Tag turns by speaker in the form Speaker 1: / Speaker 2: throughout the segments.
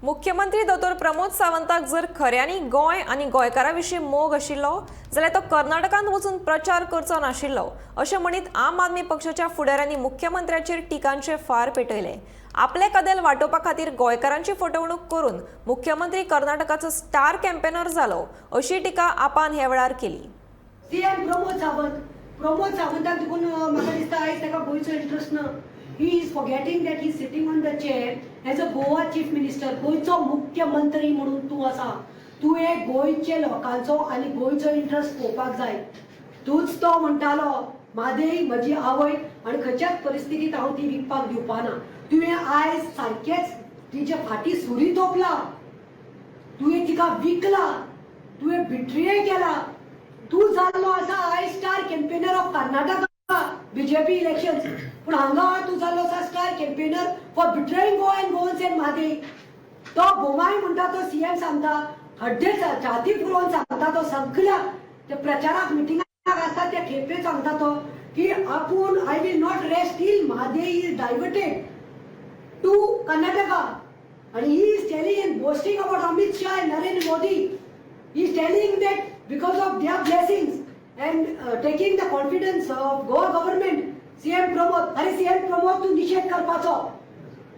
Speaker 1: मुख्यमंत्री दोतोर प्रमोद सावंताक जर खऱ्यांनी गोंय आनी गोंयकारां विशीं मोग आशिल्लो जाल्यार तो कर्नाटकांत वचून प्रचार करचो नाशिल्लो, अशें म्हणीत आम आदमी पक्षाच्या फुडाऱ्यांनी मुख्यमंत्र्याचेर टिकांचे फार पेटयले. आपले कदेल वाटोवपा खातीर गोंयकारांची फटवणूक करून मुख्यमंत्री कर्नाटकाचो स्टार कॅम्पेनर जालो, अशी टिका आपान ह्या वेळार केली.
Speaker 2: सीएम प्रमोद सावंत, प्रमोद सावंताक देखून म्हाका दिसता आयज ताका गोंयचो इंट्रस्ट ना. He is forgetting that he sitting on the chair as a Goa chief minister. गोंयचो मुख्यमंत्री म्हणून तूं आसा. तुवें गोंयचे लोकांचो आनी गोंयचो इंट्रस्ट पळोवपाक जाय. तूंच तो म्हणटालो, म्हादेय म्हजी आवय आनी खंयच्याच परिस्थितीत हांव ती विकपाक दिवपाना. तुवें आयज सारकेंच तिच्या फाटी सुरी तोपला. तुवें तिका विकला, तुवें बिट्रिय केला. तूं जाल्लो आसा आयज star campaigner of Karnataka BJP election, पूण हांगा तूं जाल्लो आसा star campaigner for betraying Goa and Goans and Mhadei. तो बोमाय म्हणटा, तो सीएम सांगता, हड्डे छाती फुलोवन सांगता तो, सगळ्या ते प्रचाराक मिटिंगाक आसता त्या खेपे सांगता तो की आपूण "I will not rest till Mhadei is diverted to Karnataka." And he is telling and boasting about Amit Shah and Narendra Modi. He is telling that because of their blessings and taking the confidence of Goa government, CM Pramod, अरे CM Pramod, तूं निशेध करपाचो.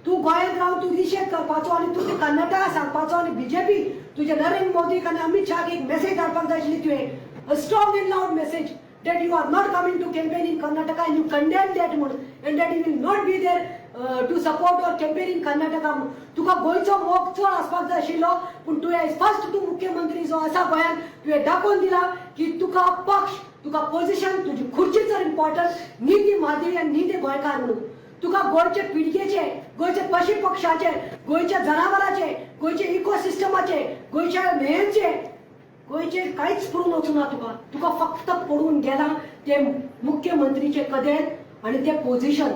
Speaker 2: तूं गोंयांत रावन तूं निशेध करपाचो आनी तूं ते कर्नाटका सांगपाचो आनी बीजेपी तुजे नरेंद्र मोदीक आनी अमित शाहाक एक मेसेज धाडपाक जाय आशिल्ली तुवें, a strong and loud message that you are not coming to campaign in Karnataka and you condemn that म्हणून and that you will not be there to support or campaign in Karnataka म्हणून. तुका गोंयचो मोग चड आसपाक जाय आशिल्लो, पूण तुवें फर्स्ट, तूं मुख्यमंत्री जो आसा गोंयांत, तुवें दाखोवन दिला की तुका पक्ष, तुका पोझिशन, तुजी खुर्ची चड इम्पॉर्टंट, न्ही ती म्हादेय आनी न्ही ते गोंयकार म्हणून. तुका गोंयचे पिळगेचे, गोंयचे पशु पक्षाचे, गोंयच्या जनावराचे, गोंयचे इकोसिस्टमाचे, गोंयच्या न्हंयेचे, गोंयचे कांयच पडून वचूना तुका. तुका फक्त पडून गेला ते मुख्यमंत्रीचे कदेल आणि ते पोझिशन.